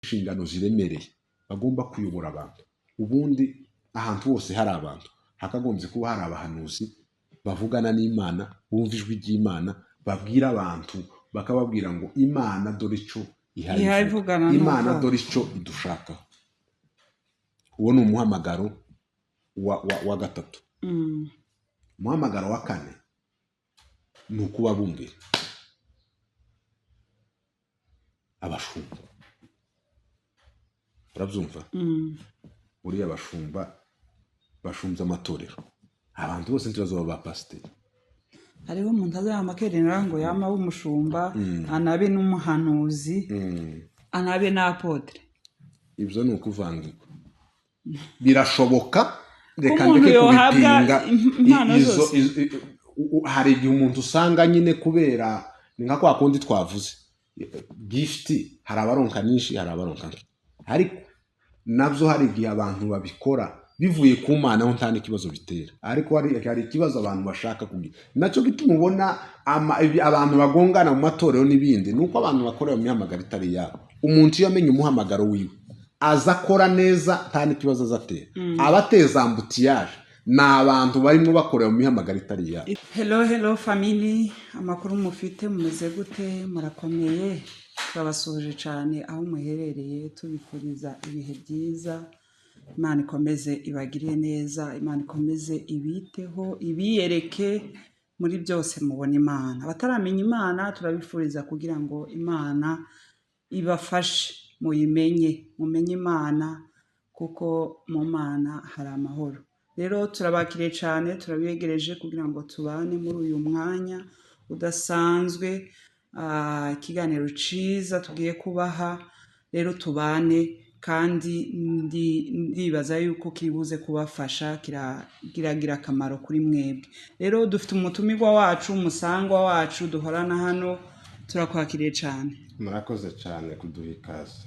Inshingano ziremereye bagomba kuyobora abantu. Ubundi ahantu hose hari abantu hakagombye kuba hari abahanuzi bavugana n'Imana, bumva ijwi ry'Imana, babwira abantu, bakababwira ngo Imana dore icyo ihaye ihaye ivuga, ivugana Imana n'ubwoko. dore icyo idushakaho. Uwo ni umuhamagaro wa gatatu. Umuhamagaro wa kane ni ukuba bumvira abashumba. Urabyumva? Buriya abashumba bashumbye amatorero, abantu bose ntibazoba ba pasiteri. Hariho umuntu azayama akerenera ngo yama abe umushumba, anabe n'umuhanuzi, anabe n'apotre. Ibyo ni ukuvangirwa, birashoboka. Reka umuntu ndeke yohabwa kubipinga. Impano zose. Hari igihe umuntu usanga nyine kubera ni nka kwa kundi twavuze gift, hari abaronka nyinshi, hari abaronka nke, ariko nabyo hari igihe abantu babikora bivuye ku Mana, aho nta n'ikibazo bitera. Ariko hari ikibazo abantu bashaka kugira, nacyo gituma ubona abantu bagongana mu matorero n'ibindi, ni uko abantu bakorera mu mihamagaro itari iyabo. Umuntu iyo amenye umuhamagaro wiwe, aza akora neza, nta n'ikibazo aza atera. Abateza ambutiyaje ni abantu barimo bakorera mu mihamagaro itari iyabo. Hello, hello family, amakuru mufite? Mumeze gute? Murakomeye? Turabasuhuje cyane aho muherereye, tubifuriza ibihe byiza. Imana ikomeze ibagirire neza, Imana ikomeze ibiteho, ibiyereke muri byose, mubona Imana. Abataramenya Imana, turabifuriza kugira ngo Imana ibafashe muyimenye, mumenye Imana, kuko mu Mana hari amahoro. Rero turabakiriye cyane, turabiyegereje kugira ngo tubane muri uyu mwanya udasanzwe, ikiganiro cyiza tugiye kubaha. Rero tubane, kandi ndibaza yuko kiribuze kubafasha, kiragira akamaro kuri mwebwe. Rero dufite umutumirwa wacu, umusangwa wacu duhorana hano. Turakwakiriye cyane. Murakoze cyane kuduha ikaze.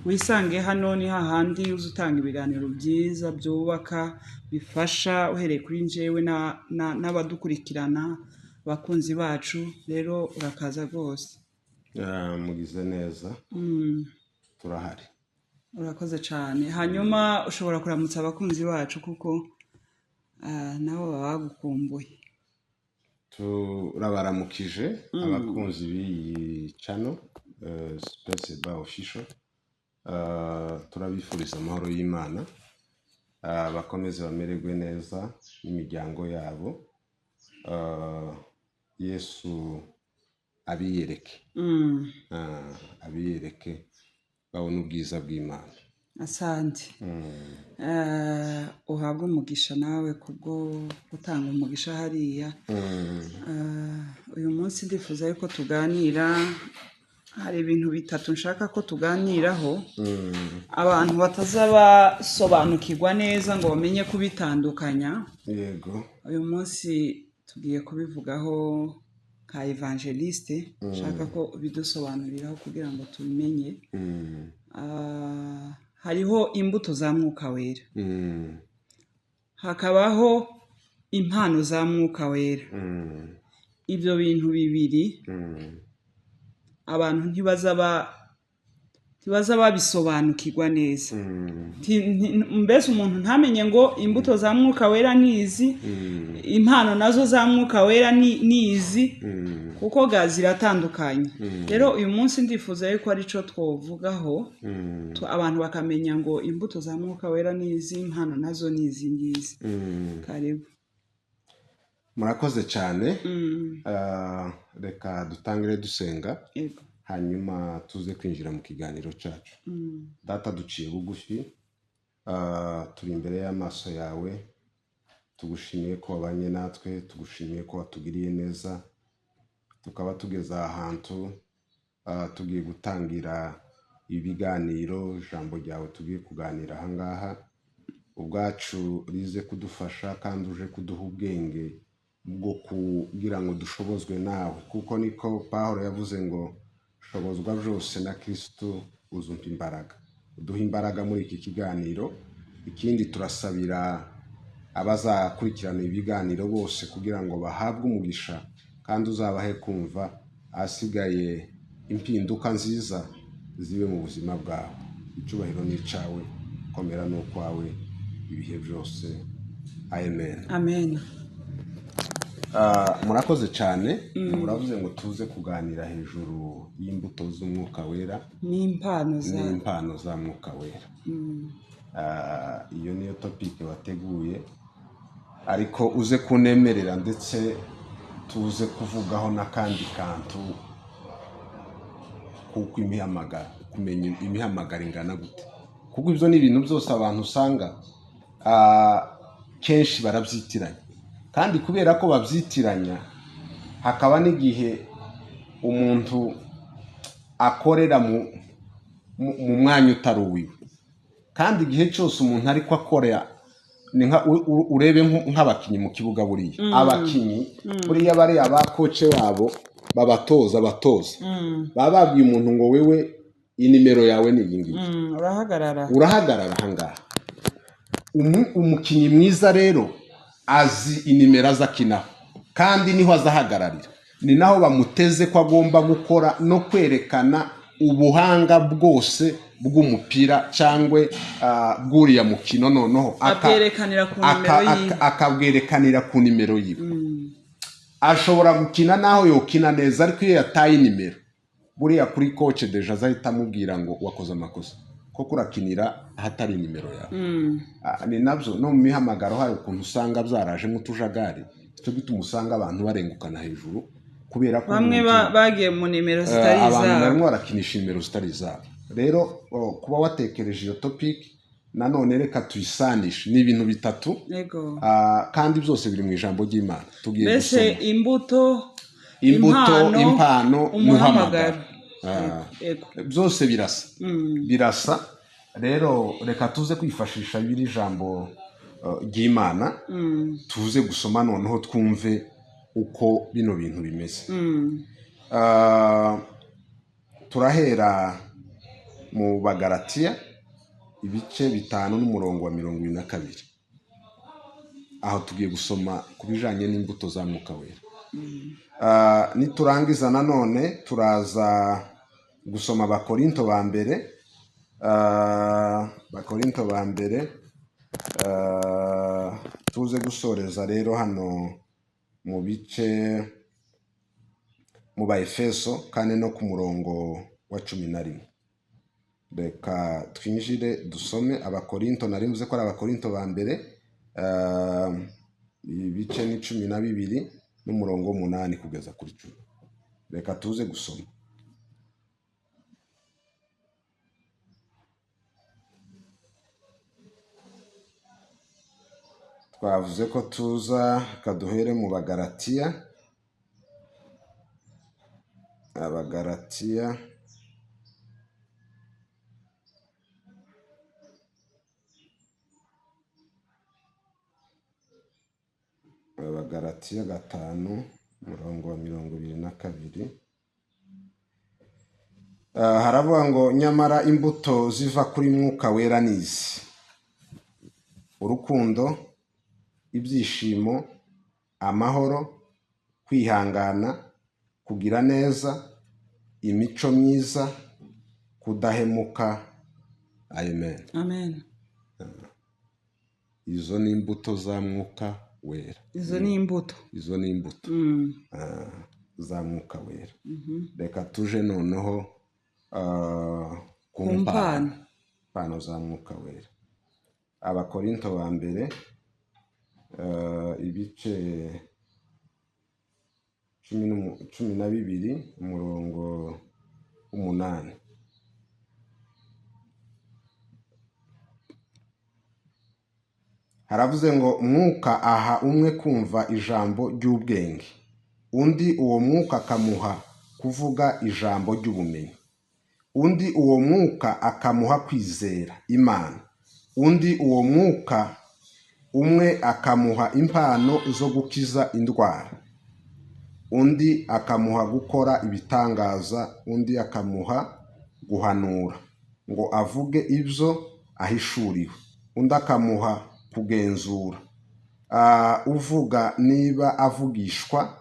Wisange hano, ni hahandi uza utanga ibiganiro byiza byubaka, bifasha, uhereye kuri njyewe n'abadukurikirana, abakunzi bacu. Rero urakaza rwose. Mugize neza, turahari. Urakoze cyane. Hanyuma ushobora kuramutsa abakunzi bacu, kuko nabo baba bagukumbuye. Turabaramukije abakunzi b'iyi channel Space Bar Official. Turabifuriza amahoro y'Imana, bakomeze bamererwe neza n'imiryango yabo. Yesu abiyereke, abiyereke, babone ubwiza bw'Imana. Asante. Uhabwe umugisha nawe kubwo gutanga umugisha hariya. Uyu munsi ndifuza yuko tuganira, hari ibintu bitatu nshaka ko tuganiraho, abantu batazabasobanukirwa neza ngo bamenye kubitandukanya. Uyu munsi tugiye kubivugaho nka evangeliste, nshaka ko ubidusobanuriraho kugira ngo tubimenye. Hariho imbuto za Mwuka Wera, hakabaho impano za Mwuka Wera. Ibyo bintu bibiri abantu ntibaza babisobanukirwa neza. Mbese umuntu ntamenye ngo imbuto za Mwuka Wera ni izi, impano nazo za Mwuka Wera ni izi, kuko ga ziratandukanye. Rero uyu munsi ndifuza yuko ari cyo twovugaho, abantu bakamenya ngo imbuto za Mwuka Wera ni izi, impano nazo ni izi ngizi. Karibu. Murakoze cyane. Reka dutangire dusenga, hanyuma tuze kwinjira mu kiganiro cyacu. Data, duciye bugufi, turi imbere y'amaso yawe, tugushimiye ko wabanye natwe, tugushimiye ko watugiriye neza, tukaba tugeze aha hantu, tugiye gutangira ibiganiro. Ijambo ryawe tugiye kuganira aha ngaha ubwacu rize kudufasha, kandi uje kuduha ubwenge bwo kugira ngo dushobozwe nawe, kuko niko Pawulo yavuze ngo shobozwa byose na Kristo uzumva imbaraga. Uduha imbaraga muri iki kiganiro. Ikindi, turasabira abazakurikirana ibiganiro bose kugira ngo bahabwe umugisha, kandi uzabahe kumva ahasigaye impinduka nziza. Zibe mu buzima bwawe. Icyubahiro ni icyawe, komera ni ukwawe ibihe byose. Amen. Amen. Murakoze cyane. Muravuze ngo tuze kuganira hejuru y'imbuto z'umwuka wera n'impano za n'impano za mwuka wera. Iyo niyo topike wateguye, ariko uze kunemerera ndetse tuze kuvugaho n'akandi kantu kuko imihamagaro, kumenya imihamagaro ingana gute, kuko ibyo ni ibintu byose abantu usanga kenshi barabyitiranya, kandi kubera ko babyitiranya hakaba n'igihe umuntu akorera mu mwanya utari uwiwe. Kandi igihe cyose umuntu ariko akorera ni nka urebe nk'abakinnyi mu kibuga buriya. Abakinnyi buriya bariya ba koce babo babatoza batoza, baba babwiye umuntu ngo wewe inimero yawe ni iyi ngiyi. Urahagarara. Urahagarara aha ngaha. Umukinnyi mwiza rero azi inimero azakinaho, kandi niho azahagararira, ni naho bamuteze ko agomba gukora no kwerekana ubuhanga bwose bw'umupira cyangwa bw'uriya mukino, noneho abwerekanira ku nimero yiwe. Akabwerekanira ku nimero yiwe. Ashobora gukina naho yokina neza, ariko iyo yataye inimero buriya kuri coach deja azahita amubwira ngo wakoze amakosa, kuko urakinira ahatari nimero yawe. Ni nabyo no mu mihamagaro hari ukuntu usanga byarajemo utujagari, icyo gituma usanga abantu barengukana hejuru, kubera ko bamwe bagiye mu nimero zitari abantu izabo, barimo barakinisha nimero zitari izabo. Rero kuba watekereje iyo topic nanone reka tuyisanishe, ni ibintu bitatu kandi byose biri mu ijambo ry'Imana. Tugiye mbese gusoma imbuto, imbuto, impano, umuhamagaro, byose birasa birasa. Rero reka tuze kwifashisha biri jambo ry'Imana, tuze gusoma noneho twumve uko bino bintu bimeze. Turahera mu Bagalatiya ibice 5 n'umurongo wa 22, aho tugiye gusoma ku bijanye n'imbuto za mwuka wera. Niturangiza nanone turaza gusoma Abakorinto ba mbere, Abakorinto ba mbere, tuze gusoreza rero hano mu bice mu Baefeso 4 no ku murongo wa 11. Reka twinjire dusome Abakorinto, nari mvuze ko ari Abakorinto ba mbere, ibice ni 12 n'umurongo 8 kugeza kuri 10. Reka tuze gusoma. Twavuze ko tuza kaduhere mu Bagalatiya, Abagalatiya Abagalatiya 5 umurongo wa 22. Haravuga ngo nyamara imbuto ziva kuri mwuka wera nizi: urukundo, ibyishimo, amahoro, kwihangana, kugira neza, imico myiza, kudahemuka. Amen. Amen. Izo ni imbuto za mwuka wera. Izo ni imbuto. Izo ni imbuto za mwuka wera. Reka tuje noneho ku mpano. Mpano za mwuka wera. Abakorinto ba mbere ibice 12 umurongo 8. Haravuze ngo mwuka aha umwe kumva ijambo ry'ubwenge, undi uwo mwuka akamuha kuvuga ijambo ry'ubumenyi, undi uwo mwuka akamuha kwizera Imana, undi uwo mwuka umwe akamuha impano zo gukiza indwara, undi akamuha gukora ibitangaza, undi akamuha guhanura ngo avuge ibyo ahishuriwe, undi akamuha kugenzura uvuga niba avugishwa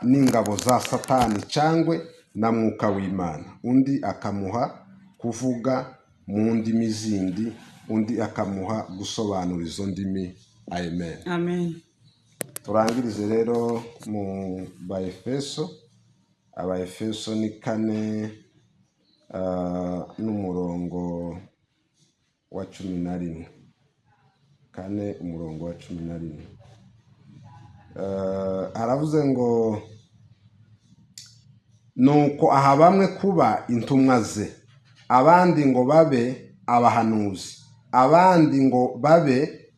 n'ingabo za Satani cyangwa na Mwuka w'Imana, undi akamuha kuvuga mu ndimi zindi, undi akamuha gusobanura izo ndimi. Amen. Amen. Turangirize rero mu Baefeso. Abaefeso ni 4 n'umurongo wa 11. 4 umurongo wa 11. Haravuze ngo nuko aha bamwe kuba intumwa ze, abandi ngo babe abahanuzi, abandi ngo babe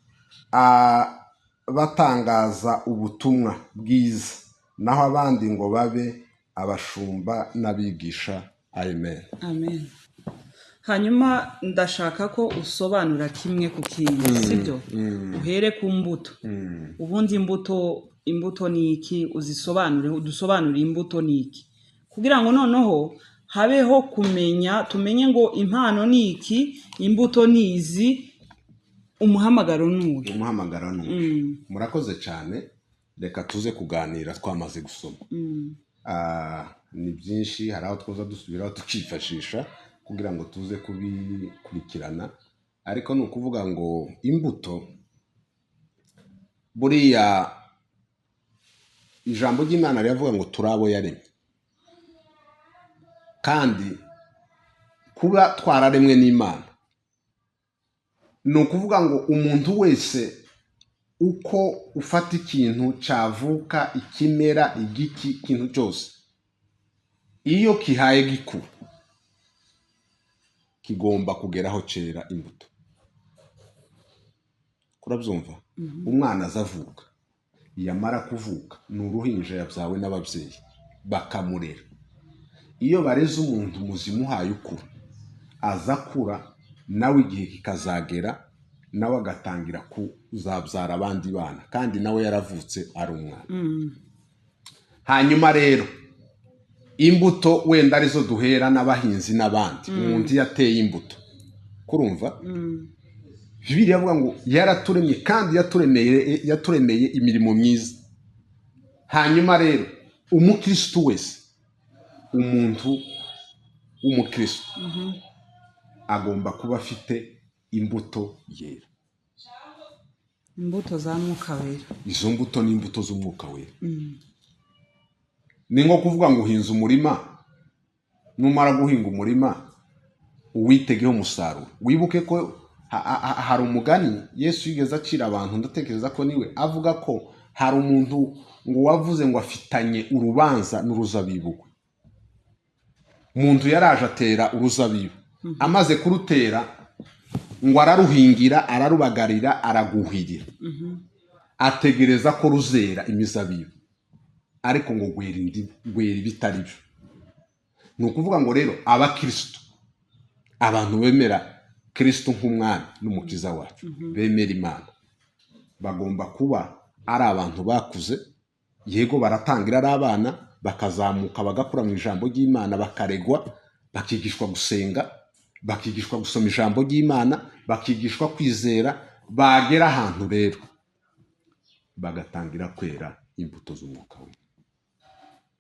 batangaza ubutumwa bwiza, naho abandi ngo babe abashumba n'abigisha. Amen. Amen. Hanyuma ndashaka ko usobanura kimwe ku kindi, sibyo? Uhere ku mbuto. Ubundi imbuto ni iki? Uzisobanure, udusobanure imbuto ni iki, kugira ngo noneho habeho kumenya, tumenye ngo impano ni iki, imbuto ni izi, umuhamagaro ni uyu. Umuhamagaro ni uyu. Murakoze cyane, reka tuze kuganira twamaze gusoma. Ni byinshi, hari aho twoza dusubiraho tukifashisha kugira ngo tuze kubikurikirana, ariko ni ukuvuga ngo imbuto, buriya ijambo ry'Imana riravuga ngo turi abo yaremye, kandi kuba twararemwe n'Imana ni ukuvuga ngo umuntu wese uko ufata ikintu cyavuka, ikimera, igiti, ikintu cyose, iyo kihaye gikura kigomba kugeraho cyera imbuto. Kurabyumva? Umwana azavuka, yamara kuvuka ni uruhinja yabyawe n'ababyeyi bakamurera. Iyo bareze umuntu muzima uhaye ukura, azakura nawe igihe kikazagera nawe agatangira kuzabyara abandi bana, kandi nawe yaravutse ari umwana. Hanyuma rero imbuto wenda arizo duhera n'abahinzi n'abandi. Umuntu yateye imbuto, kurumva? Bibiliya ivuga ngo yaraturemye kandi yaturemeye imirimo myiza. Hanyuma rero umukristo wese, umuntu w'umukristo agomba kuba afite imbuto yera. Imbuto za Mwuka Wera. Izo mbuto ni imbuto z'Umwuka Wera. Ni nko kuvuga ngo uhinze umurima, numara guhinga umurima uwitegeho umusaruro. Wibuke ko hari umugani Yesu yigeze acira abantu, ndatekereza ko niwe avuga ko hari umuntu ngo wavuze ngo afitanye urubanza n'uruzabibu. Umuntu yaraje atera uruzabibu, amaze kurutera ngo araruhingira, ararubagarira, araguhirira, ategereza ko ruzera imizabibu, ariko ngo gwera indi, gwera ibitari byo. Ni ukuvuga ngo rero abakristo, abantu bemera Kristo nk'umwami n'umukiza wacu, bemera Imana, bagomba kuba ari abantu bakuze. Yego baratangira ari abana, bakazamuka bagakura mu ijambo ry'Imana, bakaregwa, bakigishwa gusenga, bakigishwa gusoma ijambo ry'Imana, bakigishwa kwizera, bagera ahantu rero bagatangira kwera imbuto z'Umwuka Wera.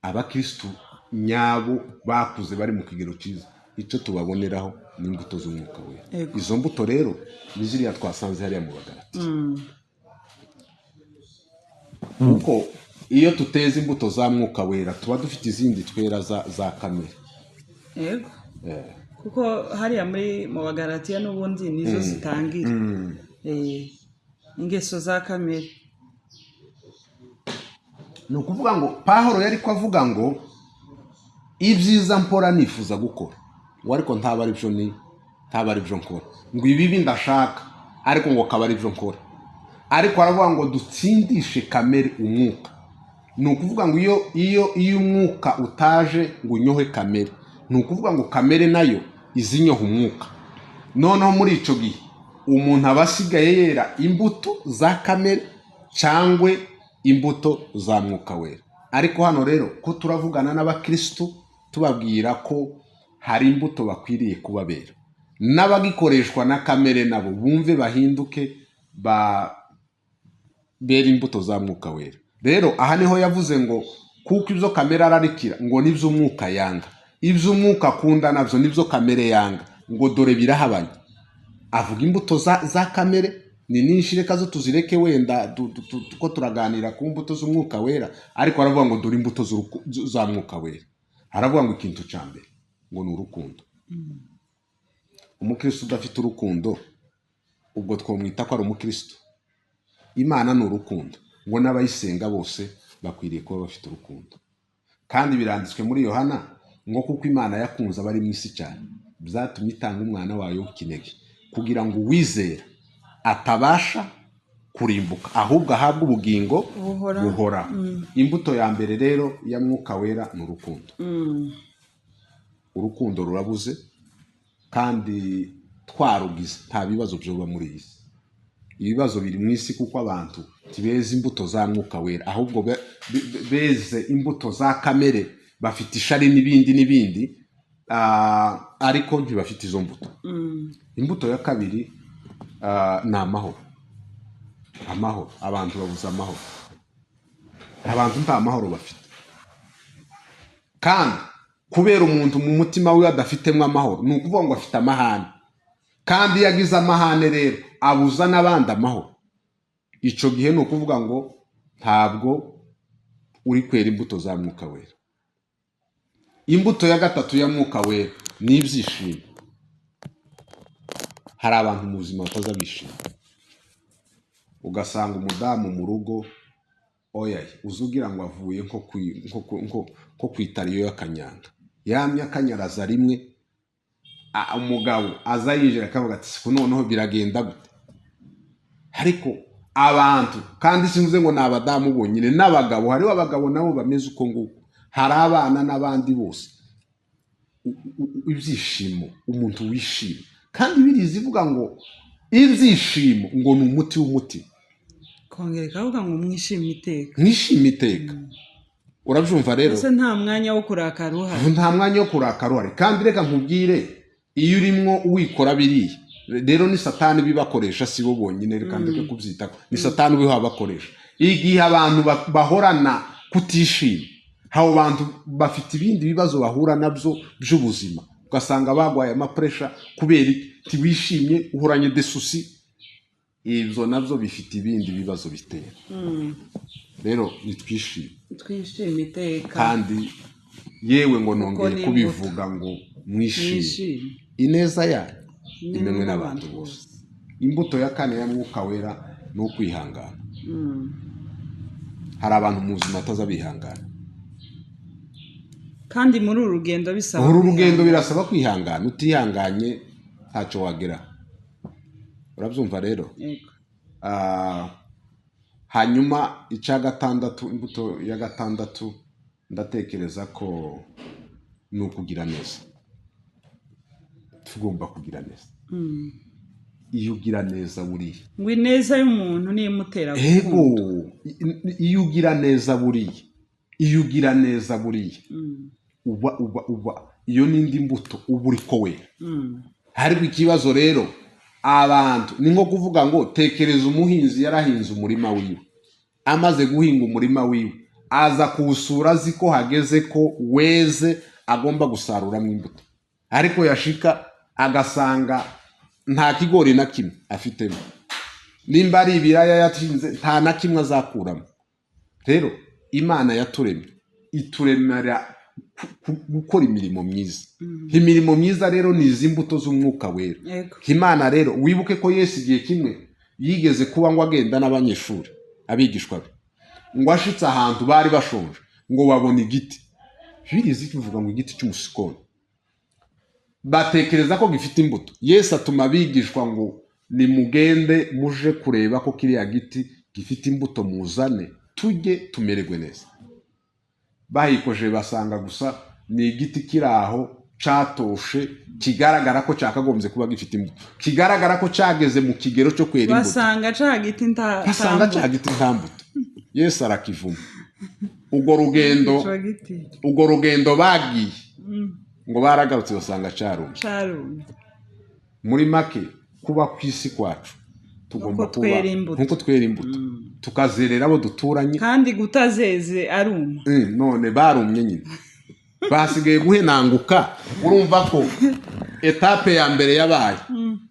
Abakristo nyabo bakuze bari mu kigero cyiza, icyo tubaboneraho ni imbuto z'Umwuka Wera. Izo mbuto rero ni ziriya twasanze hariya mu Bagalatiya. Kuko iyo tuteze imbuto za Mwuka Wera tuba dufite izindi twera za kamere. Yego. Kuko hariya muri mu Bagalatiya n'ubundi nizo zitangira. Ingeso za kamere. Ni ukuvuga ngo Pawulo yari ko avuga ngo ibyiza mpora nifuza gukora, ngo ariko ntaba ari byo ni ntaba ari byo nkora, ngo ibibi ndashaka ariko ngo akaba ari byo nkora. Ariko aravuga ngo dutsindishe kamere umwuka. Ni ukuvuga ngo iyo umwuka utaje ngo unyohe kamere, ni ukuvuga ngo kamere nayo izinyoha umwuka. Noneho muri ico gihe umuntu aba asigaye yera imbuto za kamere cyangwa imbuto za Mwuka Wera. Ariko hano rero ko turavugana n'abakristo tubabwira ko hari imbuto bakwiriye kubabera, n'abagikoreshwa na kamere nabo bumve bahinduke bera imbuto za Mwuka Wera. Rero aha niho yavuze ngo Kuko ibyo kamere ararikira ngo nibyo umwuka yanga, ibyo umwuka akunda nabyo nibyo kamere yanga, ngo dore birahabanye. Avuga imbuto za kamere ni nyinshi, reka zo tuzireke wenda ko turaganira ku mbuto z'umwuka wera, ariko aravuga ngo dore imbuto za mwuka wera. Aravuga ngo ikintu cya mbere ngo ni urukundo. Umukristo udafite urukundo ubwo twamwita ko ari umukristo. Imana ni urukundo, ngo n'abayisenga bose bakwiriye kuba bafite urukundo. Kandi biranditswe muri Yohana ngo kuko Imana yakunze abari mu isi cyane, byatumye itanga umwana wayo w'ikinege, kugira ngo uwizera atabasha kurimbuka ahubwo ahabwe ubugingo buhoraho. Imbuto ya mbere rero ya mwuka wera ni urukundo. Urukundo rurabuze kandi twarugize, nta bibazo byoba muri iyi si. Ibibazo biri mu isi kuko abantu ntibeze imbuto za mwuka wera, ahubwo beze imbuto za kamere, bafite ishari n'ibindi n'ibindi, ariko ntibafite izo mbuto. Imbuto ya kabiri ni amahoro. Amahoro, abantu babuze amahoro, abantu nta mahoro bafite. Kandi kubera umuntu mu mutima we adafitemo amahoro, ni ukuvuga ngo afite amahane. Kandi iyo agize amahane rero abuza n'abandi amahoro. Icyo gihe ni ukuvuga ngo ntabwo uri kwera imbuto za mwuka wera. Imbuto ya gatatu ya mwuka wera ni ibyishimo. Hari abantu mu buzima bataza bishima, ugasanga umudamu mu rugo oya uzugira ngo avuye nko ku itariyo y'akanyanga, yamye akanyaraza rimwe, umugabo aza yinjira akavuga ati noneho biragenda gute. Ariko abantu, kandi sinvuze ngo ni abadamu bonyine, n'abagabo, hariho abagabo nabo bameze uko nguko, hari abana n'abandi bose. Ibyishimo, umuntu wishima. Kandi birizi ivuga ngo ibyishimo ngo ni umuti w'umutima. Kongera ikavuga ngo mwishime iteka. Mwishime iteka. Urabyumva rero? Ese nta mwanya wo kurakara uhari. Nta mwanya wo kurakara uhari. Kandi reka nkubwire, iyo urimo wikora biriya rero ni Satani bibakoresha, si bo bonyine, reka ndeke kubyitaho, ni Satani ubibakoresha. Igihe abantu bahorana kutishima, abo bantu bafite ibindi bibazo bahura nabyo by'ubuzima, ugasanga bagwaye amapresha kubera ntiwishimye, uhoranye desusi, ibyo nabyo bifite ibindi bibazo bitera. Rero nitwishime, twishime iteka. Kandi yewe ngo nongeye kubivuga ngo mwishime, ineza yayo imenwe n'abantu bose. Imbuto ya kane ya mwuka wera ni ukwihangana. Hari abantu mu buzima bataza bihangana. Kandi muri uru rugendo bisaba, uru rugendo birasaba kwihangana, utihanganye ntacyo wagera. Urabyumva rero? Hanyuma icya gatandatu, imbuto ya gatandatu ndatekereza ko ni ukugira neza. Tugomba kugira neza. Iyo ugira neza buriya, ngo ineza y'umuntu niyo imutera gukunda. Iyo ugira neza buriya, iyo ugira neza buriya uba uba uba iyo n'indi mbuto uba uri ko wera. Ariko ikibazo rero abantu ni nko kuvuga ngo tekereza umuhinzi yarahinze umurima wiwe, amaze guhinga umurima wiwe aza kuwusura azi ko hageze ko weze agomba gusaruramo imbuto, ariko yashika agasanga nta kigori na kimwe afitemo, nimba ari ibiraya yatinze nta na kimwe azakuramo. Rero Imana yaturemye ituremera gukora imirimo myiza. Imirimo myiza rero ni izi mbuto z'umwuka wera. Imana rero wibuke ko Yesu igihe kimwe yigeze kuba ngo agenda n'abanyeshuri abigishwa be, ngo ashitse ahantu bari bashonje ngo babone igiti, birizi kivuga ngo igiti cy'umusikoni, batekereza ko gifite imbuto. Yesu atuma abigishwa ngo nimugende muje kureba ko kiriya giti gifite imbuto, muzane tujye tumererwe neza. Bahikoje basanga gusa ni igiti kiri aho catoshe, kigaragara ko cyakagombye kuba gifite imbuto, kigaragara ko cyageze mu kigero cyo kwera imbuto, basanga ca giti nta mbuto. Yesu arakivuma. Ubwo rugendo bagiye ngo baragarutse basanga carumye. Muri make kuba ku isi kwacu Tugomba Nkuko kuba twera imbuto. Nkuko twera imbuto, tukazerera abo duturanye. Kandi gutazeze aruma. None barumye nyine, basigaye guhenanguka. Urumva ko étape ya mbere yabaye,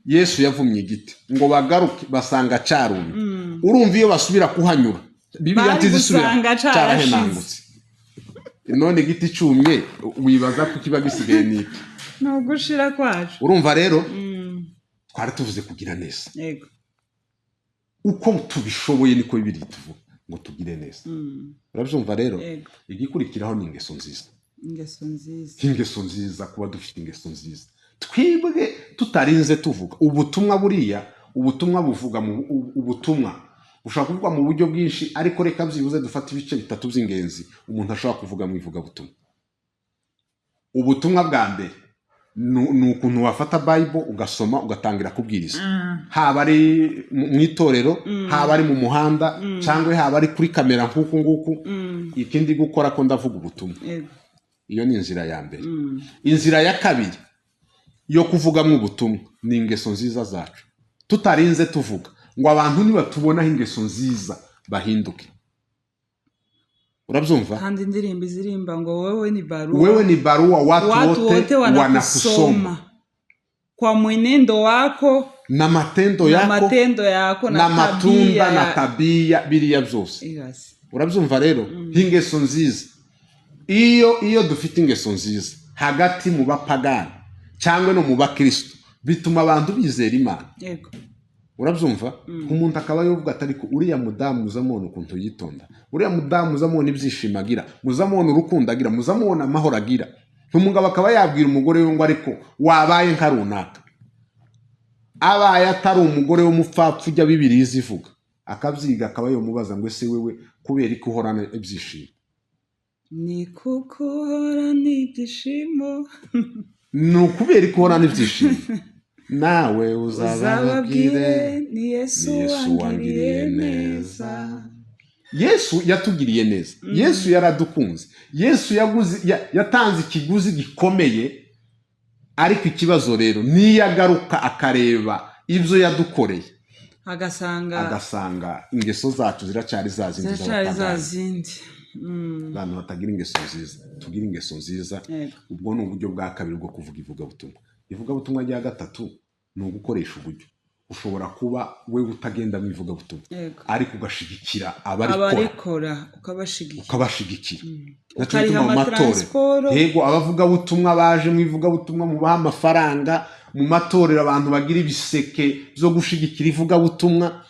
Yesu yavumye igiti ngo bagaruke basanga cyarumye. Urumva iyo basubira kuhanyura, Bibiliya Bari ntizisubira, gusanga carashize. Cyarahenangutse. None igiti cyumye, wibaza ko kiba gisigaye n'iki? Ni ugushira kwacu. Urumva rero, twari tuvuze kugira neza. Uko tubishoboye, niko Bibiliya tuvuga ngo tugire neza. Urabyumva rero? Yego. Igikurikiraho ni ingeso nziza. Ingeso nziza. Ingeso nziza, kuba dufite ingeso nziza twibwe tutarinze tuvuga ubutumwa. Buriya ubutumwa buvuga mu ubutumwa bushobora kuvugwa mu buryo bwinshi, ariko reka byibuze dufate ibice bitatu by'ingenzi umuntu ashobora kuvuga mu ivugabutumwa. Ubutumwa bwa mbere ni ukuntu wafata Bible ugasoma, ugatangira kubwiriza, haba ari mu itorero, haba ari mu muhanda, cyangwa haba ari kuri kamera nk'uku nguku. Ikindi gukora ko ndavuga ubutumwa. Iyo ni inzira ya mbere. Inzira ya kabiri yo kuvugamo ubutumwa ni ingeso nziza zacu, tutarinze tuvuga ngo abantu nibatubonaho ingeso nziza bahinduke. Urabyumva? Kandi indirimbo izirimba ngo wewe ni barua. Wewe ni barua, watu, watu wote wote wanakusoma wanakusoma kwa mwenendo wako na matendo na yako matendo yako na na matunda tabia na ya tabia, biriya byose. Ibase. Urabyumva rero, ingeso nziza, iyo dufite ingeso nziza hagati mu bapagani cyangwa no mu bakristo, bituma abantu bizera Imana. Urabyumva, umuntu akaba yavuga ati: "Ariko uriya mudamu muzamubona ukuntu yitonda, uriya mudamu muzamubona ibyishimo agira, muzamubona urukundo agira, muzamubona amahoro agira." Umugabo akaba yabwira umugore we ngo: "Ariko wabaye nka runaka." Abaye atari umugore w'umupfapfa ujya Bibiliya izivuga akabyiga, akaba yamubaza ngo: "Ese wewe kubera ko uhorana ibyishimo?" Ni kuko uhorana ibyishimo. Ni ukubera ko uhorana ibyishimo, nawe uzababwire. Uzababwire ni Yesu Ni Yesu wangiriye wangiriye neza. Yesu yatugiriye neza, Yesu yaradukunze, Yesu yatanze ikiguzi gikomeye. Ariko ikibazo rero, niyo agaruka akareba ibyo yadukoreye, agasanga agasanga ingeso zacu ziracyari za zindi ziracyari za z'abapagani. zindi. Abantu batagira ingeso nziza. Tugire ingeso nziza. Ubwo ni uburyo bwa kabiri bwo kuvuga ivugabutumwa. Ivugabutumwa rya gatatu ni ugukoresha uburyo. Ushobora kuba we utagenda mu ivugabutumwa, ariko ugashigikira abarikora. Abarikora ukabashigikira. Ukabashigikira. Nacyo ukariha bituma mu matorero amatransport. Yego, abavugabutumwa baje mu ivugabutumwa mubaha amafaranga. Mu matorero abantu bagira ibiseke byo gushigikira ivugabutumwa,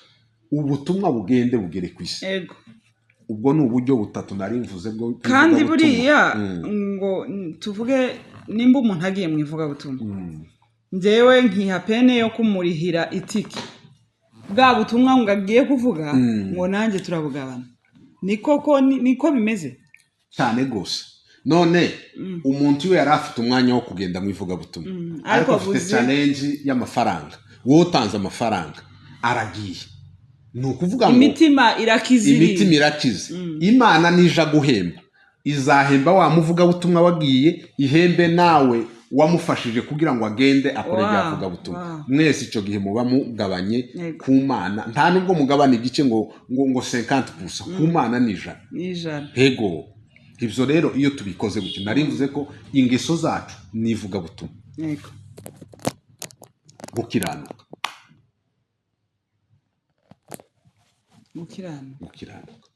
ubutumwa bugende bugere ku isi. Ubwo ni uburyo butatu nari mvuze bwo Kandi bw'ivugabutumwa. Buriya ngo tuvuge nimba umuntu agiye mu ivugabutumwa, njyewe nkiha peine yo kumurihira itike, bwa butumwa ngo agiye kuvuga, ngo nanjye turabugabana, niko ko niko bimeze? Cyane rwose. None umuntu iyo yari afite umwanya wo kugenda mu ivugabutumwa, ariko ariko afite challenge y'amafaranga, wowe utanze amafaranga aragiye, ni ukuvuga ngo imitima irakize. Imitima irakize. Imana nija guhemba, izahemba wa muvugabutumwa wagiye, ihembe nawe wamufashije kugira ngo agende akore rya vugabutumwa. Mwese icyo gihe muba mugabanye ku Mana. Nta nubwo mugabana igice ngo 50 gusa, ku Mana ni 100. Ni 100. Hego. Ibyo rero iyo tubikoze gutyo, nari mvuze ko ingeso zacu ni ivugabutumwa. Gukiranuka. Gukiranuka. Gukiranuka,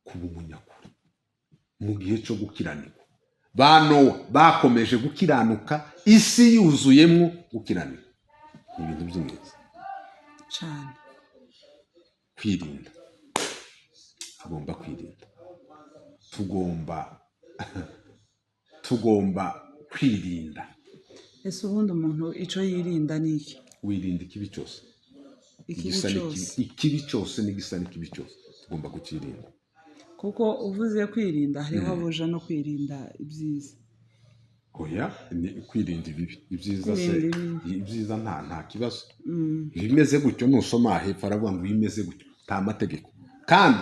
kuba umunyakuri mu gihe cyo gukiranirwa. Ba Nowa bakomeje gukiranuka isi yuzuyemo gukiranirwa. Ni ibintu by'ingenzi cyane. Kwirinda, tugomba kwirinda, tugomba kwirinda. Ese ubundi umuntu icyo yirinda ni iki? Wirinda ikibi cyose. Ikibi Igisa n'ikibi. cyose. Ikibi cyose n'igisa n'ikibi cyose tugomba kukirinda. Kuko uvuze kwirinda, hariho abuja no kwirinda ibyiza. Oya, ni kwirinda ibibi. Ibyiza se? Kwirinda ibibi. Ibyiza nta kibazo. Ibimeze gutyo, nusoma hepfo aravuga ngo ibimeze gutyo nta mategeko. Kandi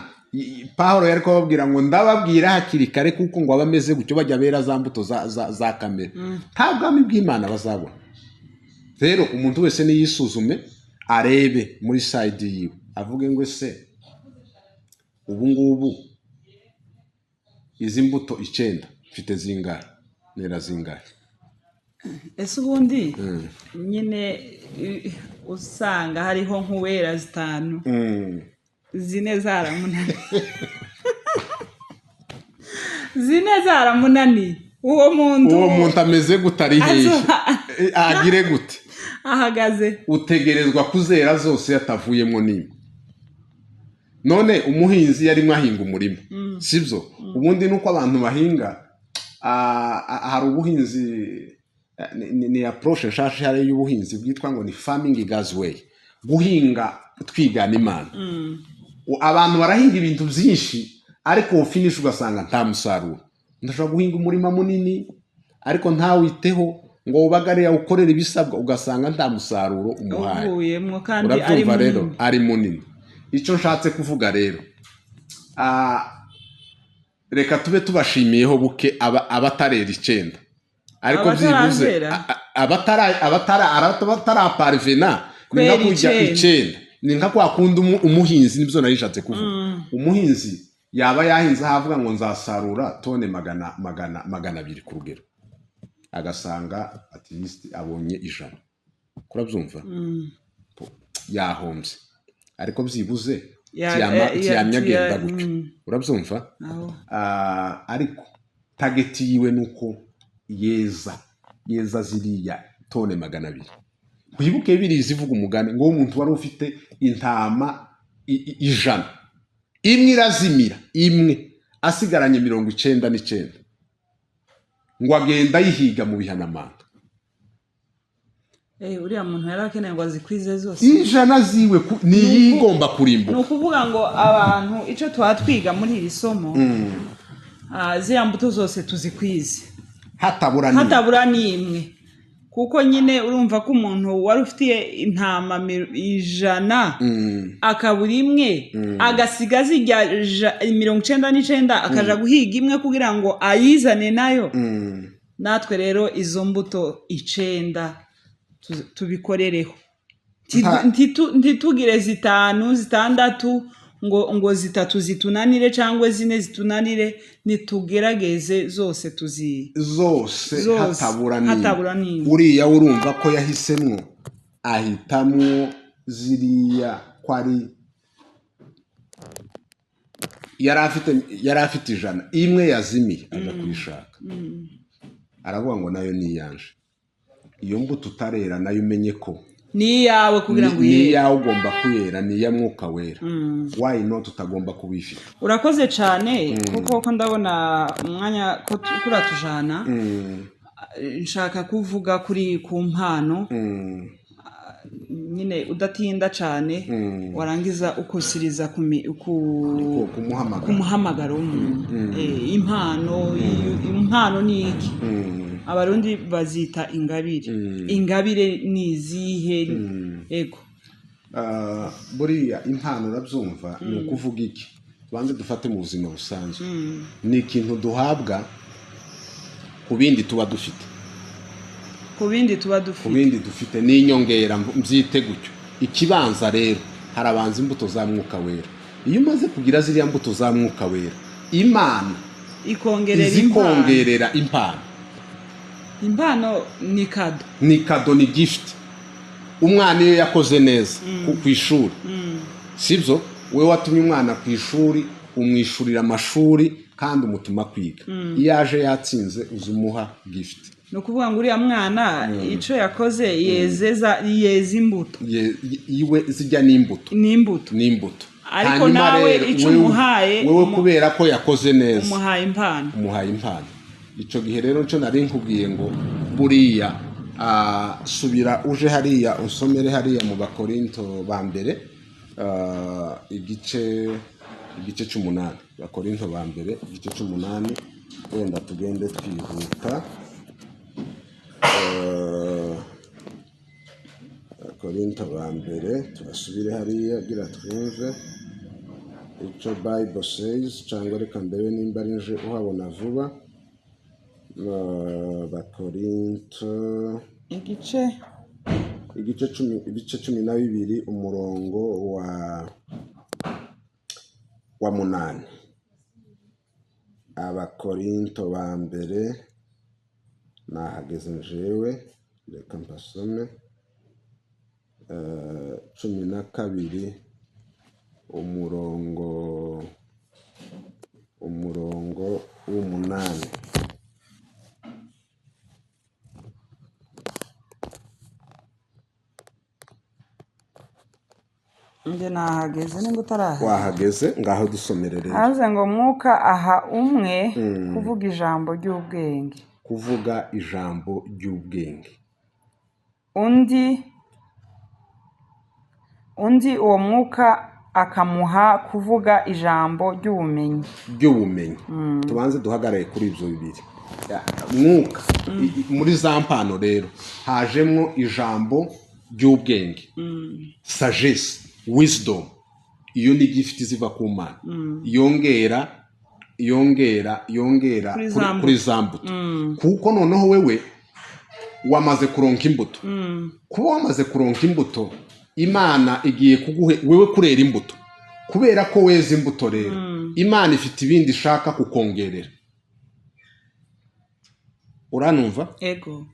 Pawulo yari kubabwira ngo: "Ndababwira hakiri kare kuko ngo abameze gutyo bajya bera za mbuto za kamere, nta bwami bw'Imana bazabona." Rero umuntu wese niyisuzume. Arebe muri side yiwe, avuge ngo ese ubu ngubu izi mbuto 9 mfite zingahe, nera zingahe? Ese ubundi nyine usanga hariho nk'uwera 5, 4 zaramunaniye, 4 zaramunaniye, uwo muntu ameze gute, ari hehe, agire gute, ahagaze? Utegerezwa kuzera zose yatavuyemo n'imwe. None umuhinzi yarimo ahinga umurima, sibyo? Ubundi nuko abantu bahinga, hari ubuhinzi, ni approche nshasha hari y'ubuhinzi bwitwa ngo ni farming God's way, guhinga twigana Imana. Abantu barahinga ibintu byinshi, ariko finish ugasanga nta musaruro. Ndashobora guhinga umurima munini ariko ntawiteho ngo ubagare ukorere ibisabwa, ugasanga nta musaruro umuhaye. Urabyumva rero, ari munini. Icyo nshatse kuvuga rero, reka tube tubashimiyeho buke abatarera 9, ariko byibuze abataraparvena ni nka kujya 9, ni nka kwa kundi umuhinzi, nibyo nari nshatse kuvuga. Umuhinzi yaba yahinze ahavuga ngo nzasarura tone 200 ku rugero, agasanga at least abonye 100. Kurabyumva? Yahombye, ariko byibuze tiyamyagenda gutyo. Urabyumva? Ariko target yiwe nuko yeza ziriya tone 200. Wibuke biri zivuga umugani ngo umuntu wari ufite intama 100, imwe irazimira, imwe asigaranye 99, ngo agenda ayihiga mu bihanamanga. Uriya muntu yari akeneye ngo azikwize zose. 100 ziwe ni igomba kurimbuka. Ni ukuvuga ngo abantu icyo twatwiga muri iri somo, ziriya mbuto zose tuzikwize hatabura n'imwe. Kuko nyine urumva ko umuntu wari ufitiye intama 100 akabura imwe, agasiga zijya 99, akaja guhiga imwe kugira ngo ayizane nayo. Natwe rero izo mbuto 9 tubikorereho, ntitugire 5, 6 ngo 3 zitunanire cyangwa 4 zitunanire, nitugerageze zose zose hatabura n'imwe. Uriya urumva ko yahisemwo, ahitamwo ziriya ko ari yari afite 100, imwe yazimiye aja kuyishaka, aravuga ngo nayo ni iyanje. Iyo mbuto utarera nayo umenye ko ni iyawe, kugira ngo ni iyawe, ugomba kuyera, ni iya mwuka wera. Why not utagomba kubifita? Urakoze cyane, kuko ko ndabona umwanya ko kuratujana. Nshaka kuvuga kuri ku mpano nyine udatinda cyane, warangiza ukusiriza ku muhamagaro w'umuntu. Impano ni iki? Abarundi bazita ingabire. Ingabire ni izihe? Ego. Buriya impano urabyumva ni ukuvuga iki? Tubanze dufate mu buzima busanzwe. Ni ikintu duhabwa ku bindi tuba dufite. Ku bindi tuba dufite. Ku bindi dufite ni inyongera, mbyite gutyo. Ikibanza rero harabanza imbuto za mwuka wera. Iyo umaze kugira ziriya mbuto za mwuka wera, Imana ikongerera impano. Impano ni kado. Ni kado, ni gift. Umwana iyo yakoze neza ku ishuri, sibyo? Wewe watumye umwana ku ishuri, umwishurira amashuri kandi umutuma kwiga. Iyo aje yatsinze uzumuha gift. Ni ukuvuga ngo uriya mwana icyo yakoze yezeza, yeza imbuto. Iwe zijya n'imbuto. N'imbuto. Ariko nawe icyo umuhaye, wewe kubera ko yakoze neza, umuhaye impano. Umuhaye impano. Icyo gihe rero cyo nari nkubwiye ngo buriya subira uje hariya usomere hariya mu Bakorinto ba mbere, igice 8. Bakorinto ba mbere igice 8, wenda tugende twihuta. Bakorinto ba mbere turasubire hariya gira twumve icyo Bible says, cyangwa reka ndebe nimba ari nje uhabona vuba. Bakorinto igice Ibice 12 umurongo wa 8. Abakorinto ba mbere, nahageze njewe, reka mpasome. 12 umurongo w'8. Nge nahageze nimba utarahageze. Wahageze, ngaho dusomere rero. Haze ngo Mwuka aha umwe kuvuga ijambo ry'ubwenge. Kuvuga ijambo ry'ubwenge. Undi uwo Mwuka akamuha kuvuga ijambo ry'ubumenyi. Ry'ubumenyi. Tubanze duhagarare kuri ibyo bibiri. Mwuka muri za mpano rero hajemwo ijambo ry'ubwenge. Sagesse, wisdom. Iyo ni gift ziva ku Mana. Yongera kuri za mbuto. Kuko noneho wewe wamaze kuronka imbuto. Kuba wamaze kuronka imbuto, Imana igiye kuguhe wewe kurera imbuto. Kubera ko weze imbuto rero, Imana ifite ibindi ishaka kukongerera. Uranumva? Ego.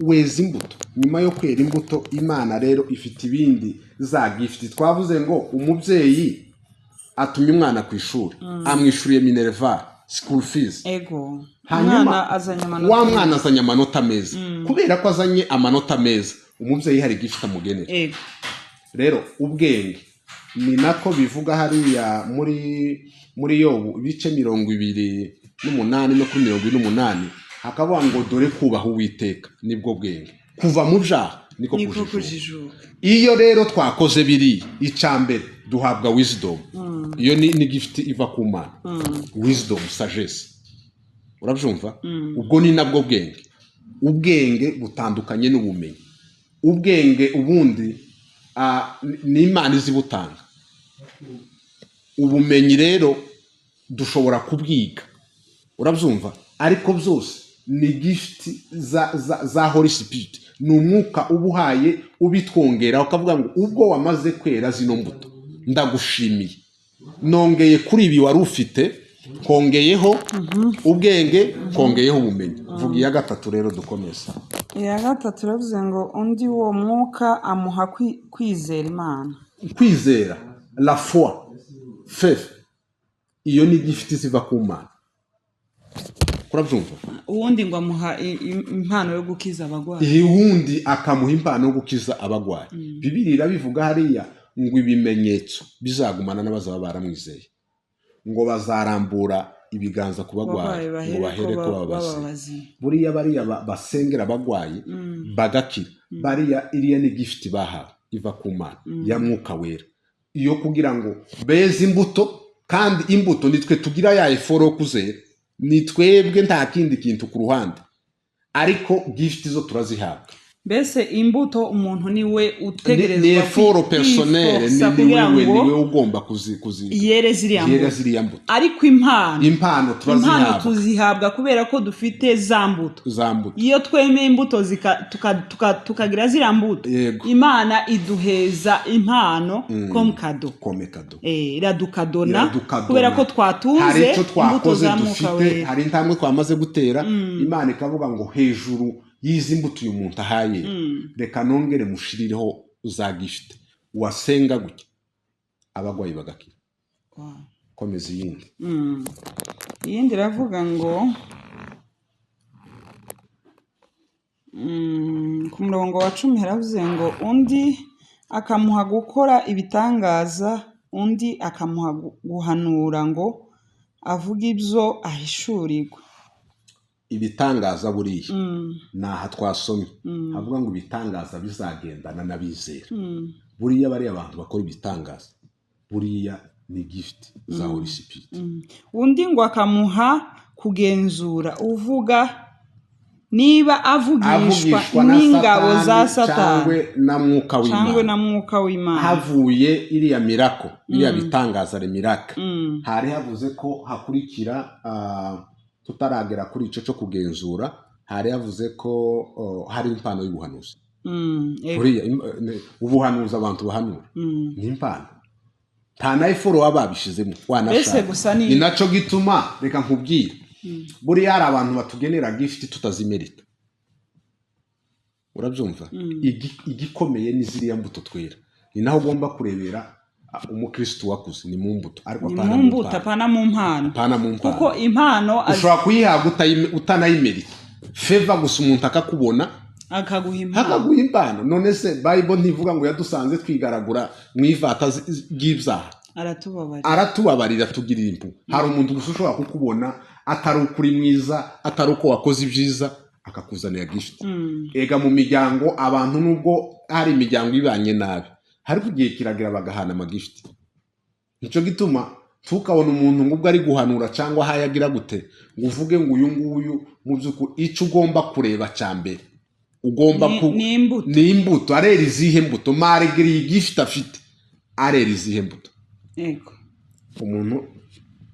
Weze imbuto. Nyuma yo kwera imbuto, Imana rero ifite ibindi za gift. Twavuze ngo umubyeyi atumye umwana ku ishuri, amwishuriye minerval, school fees. Ego. Hanyuma azanye amanota. Wa mwana azanye amanota meza. Kubera ko azanye amanota meza, umubyeyi hari gift amugenera. Ego. Rero ubwenge ni nako bivuga hariya muri Yobu ibice 28 no kuri 28, hakavuga ngo dore kubaha Uwiteka nibwo bwenge, kuva mu byaha niko kujijuka. Iyo rero twakoze biri icambere duhabwa wisdom. Iyo ni gift iva ku Mana. Wisdom, sagesse. Urabyumva? Ubwo ni nabwo bwenge. Ubwenge butandukanye n'ubumenyi. Ubwenge ubundi ni Imana izibutanga. Ubumenyi rero dushobora kubwiga. Urabyumva? Ariko byose ni gift za Holy Spirit. Ni umwuka ubuhaye ubitwongera, ukavuga ngo ubwo wamaze kwera zino mbuto ndagushimiye, nongeye kuri ibi wari ufite, kongeyeho ubwenge, kongeyeho ubumenyi. Vuga iya gatatu rero dukomeza. Iya gatatu iravuze ngo undi uwo Mwuka amuha kwizera Imana. Kwizera, la foi, faith. Iyo ni gift ziva ku Mana. Urabyumva? Uwundi ngo amuha impano yo gukiza abagwayi. Uwundi akamuha impano yo gukiza abagwayi. Bibiliya irabivuga hariya ngo ibimenyetso bizagumana n'abazaba baramwizeye, ngo bazarambura ibiganza ku bagwayi ngo bahere ko bababazi. Buriya bariya basengera abagwayi bagakira, bariya iriya ni gift bahawe iva ku Mana ya Mwuka Wera, iyo kugira ngo beze imbuto. Kandi imbuto nitwe tugira ya effort yo kuzera, ni twebwe, nta kindi kintu ku ruhande, ariko gift zo turazihabwa. Mbese imbuto umuntu niwe utegerezwa, ni effort personnel, ni wewe ugomba yere ziriya mbuto. Ariko impano tuzihabwa kubera ko dufite za mbuto. Iyo twemeye imbuto tukagira ziriya mbuto, Imana iduheza impano comme cadeau. Iradukadona kubera ko twatunze imbuto za Mwuka Wera. Hari intambwe twamaze gutera, Imana ikavuga ngo hejuru yizi mbuto uyu muntu ahaye, reka nongere mushirireho za gift. Wasenga gutya abagwayi bagakira. Komeza iyindi. Iyindi iravuga ngo ku murongo wa 10 haravuze ngo undi akamuha gukora ibitangaza, undi akamuha guhanura ngo avuge ibyo ahishurirwa. Ibitangaza buriya naha twasomye havuga ngo ibitangaza bizagendana n'abizera. Buriya bariya abantu bakora ibitangaza buriya ni gift za Holy Spirit. Undi ngo akamuha kugenzura uvuga niba avugishwa n'ingabo za Satani cyangwa na Mwuka w'Imana. Havuye iriya mirako, iriya bitangaza le miracle, hari havuze ko hakurikira tutaragera kuri ico cyo kugenzura, hari yavuze ko hari impano y'ubuhanuzi. Yego. Buriya ubuhanuzi abantu bahanura ni impano, nta na effort baba babishizemo wanashaka. Mbese gusa ni Ni nacyo gituma, reka nkubwire, buriya hari abantu batugenera gift tutazimerita, urabyumva? Igikomeye ni ziriya mbuto twera. Ni naho ugomba kurebera umukristo wakuze, ni mu mbuto, ariko Ni apana mu mu mbuto, mpano. Apana mu mpano. Apana mu mpano. Kuko impano Ushobora kuyihabwa utanayimerita, favor gusa, umuntu akakubona akaguha impano. Akaguha impano. None se Bible ntivuga ngo yadusanze twigaragura mu ivata ry'ibyaha? Aratubabarira. Aratubabarira, tugirira impuhwe. Hari umuntu gusa ushobora kukubona, atari uko uri mwiza, atari uko wakoze ibyiza, akakuzanira gift. Ega mu miryango abantu, nubwo hari imiryango ibanye nabi, ariko igihe kiragira bagahana amagift. Nicyo gituma ntukabona umuntu ngo ubwo ari guhanura cyangwa aho yagira gute ngo uvuge ngo uyu nguyu. Mu by'ukuri icyo ugomba kureba cya mbere ugomba Ni imbuto. Ni imbuto. Arera izihe mbuto? Malgré iyi gift afite, arera izihe mbuto? Umuntu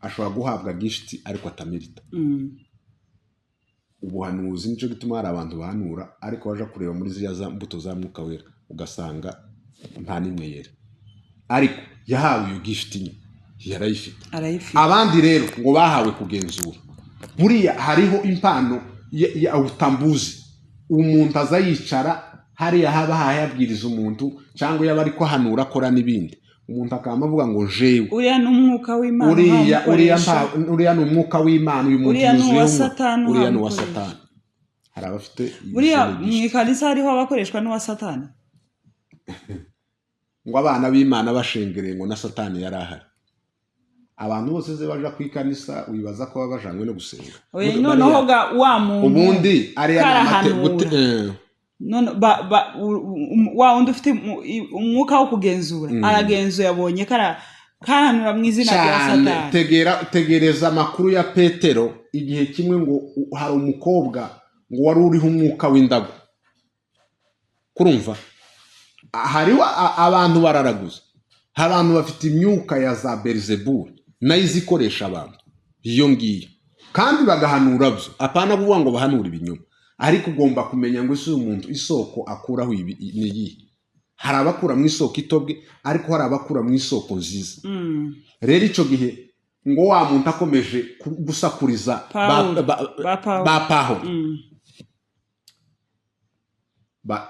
ashobora guhabwa gift ariko atamerita. Ubuhanuzi, nicyo gituma hari abantu bahanura, ariko waje kureba muri ziriya za mbuto za Mwuka Wera ugasanga nta n'imwe yera, ariko yahawe iyo gift nyine, yarayifite. Arayifite. Abandi rero ngo bahawe kugenzura. Buriya hariho impano ya utambuzi. Umuntu aza yicara hariya, haba hayabwiriza umuntu cyangwa yaba ari kuhanura, akora n'ibindi, umuntu akaba avuga ngo jewe Uriya ni umwuka w'Imana uriya uhamukoresha. Uriya ni umwuka w'Imana, uyu muntu Uriya ni uwa yuzuyeho umwuka. Satani Uriya ni uwa uhamukoresha. Satani. Hari abafite Buriya izo mu ikanisa hariho abakoreshwa n'uwa Satani. Ngo abana b'Imana bashengereye, ngo na Satani yari ahari. Abantu bose ze baja ku ikanisa wibaza ko baba bajanywe no gusenga? Oya, Bariya- noneho ga wa muntu Ubundi ariya ni karahanura. None wa wundi ufite umwuka wo kugenzura, aragenzuye, abonye karahanura mu izina rya Cyane. Satani. Tegereza amakuru ya Petero. Igihe kimwe ngo hari umukobwa ngo wari uriho umwuka w'indagu. Kurumva hariho abantu bararaguza, hari abantu bafite imyuka ya za Berizebuli nayo izikoresha abantu iyo ngiyo, kandi bagahanura byo, apana kuvuga ngo bahanura ibinyoma, ariko ugomba kumenya ngo ese uyu muntu isoko akuraho ibi ni iyihe? Hari abakura mu isoko itobwe, ariko hari abakura mu isoko nziza. Rero icyo gihe ngo wa muntu akomeje gusakuriza Pawulo. Ba Pawulo. Ba Pawulo,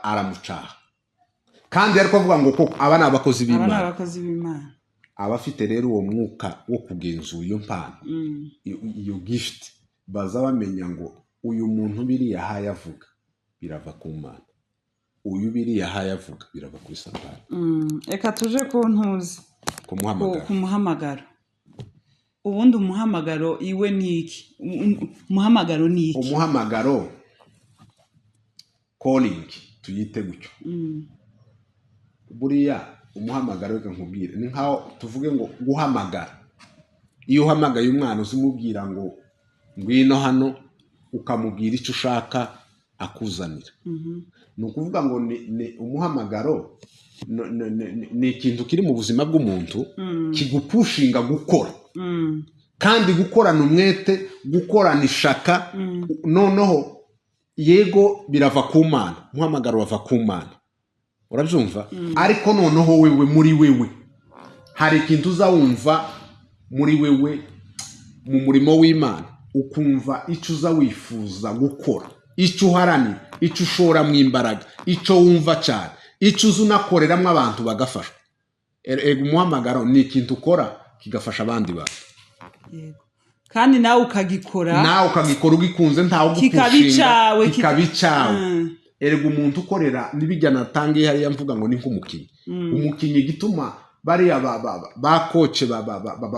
aramucaha, kandi ariko avuga ngo koko aba ni abakozi Aba ni b'Imana. abakozi b'Imana. Abafite rero uwo mwuka wo kugenzura iyo mpano, iyo gift, baza bamenya ngo uyu muntu biriya ahaye avuga birava ku Mana, uyu biriya ahaye avuga birava kuri Satani. Reka tuje ku ntuzi Kumuhamagara. Ku muhamagaro. Ubundi umuhamagaro iwe ni iki? Umuhamagaro ni iki? Umuhamagaro, calling, tuyite gutyo. Buriya umuhamagaro, reka nkubwire, ni nkaho tuvuge ngo guhamagara. Iyo uhamagaye umwana, uzi umubwira ngo ngwino hano, ukamubwira icyo ushaka akuzanira. Ni ukuvuga ngo ni umuhamagaro ni ikintu kiri mu buzima bw'umuntu kigupushinga gukora, kandi gukorana umwete, gukorana ishaka. Noneho yego birava ku Mana, umuhamagaro wava ku Mana, urabyumva? Ariko noneho wewe, muri wewe hari ikintu uzawumva muri wewe mu murimo w'Imana, ukumva icyo uza wifuza gukora, icyo uharanira, icyo ushoramo imbaraga, icyo wumva cyane, icyo uza unakoreramo abantu bagafashwa. Ega umuhamagaro ni ikintu ukora kigafasha abandi bantu. Yego, kandi nawe ukagikora. Nawe ukagikora ugikunze, ntawe Kikaba ugupushinga. icawe, Kikaba icawe. Erega umuntu ukorera n'ibijya natangiye hariya mvuga ngo ni nk'umukinnyi. Umukinnyi, igituma bariya ba coach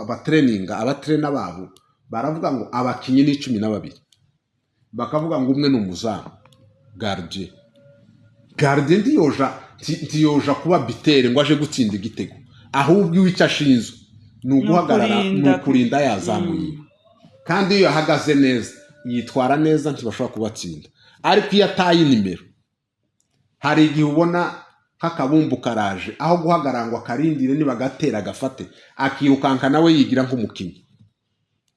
batereninga, abatrainer babo baravuga ngo abakinnyi ni 12, bakavuga ngo umwe ni umuzamu, gardien. Gardien ntiyoja kuba buteur ngo aje gutsinda igitego, ahubwo iwe icyo ashinzwe ni uguhagarara, ni Ukurinda. ukurinda yazamuye. Kandi iyo yahagaze neza, yitwara neza, ntibashobora kubatsinda. Ariko iyo ataye nimero, hari igihe ubona nk'akabumbu karaje, aho guhagarara ngo akarindire nibagatera agafate, akirukanka nawe yigira nk'umukinnyi.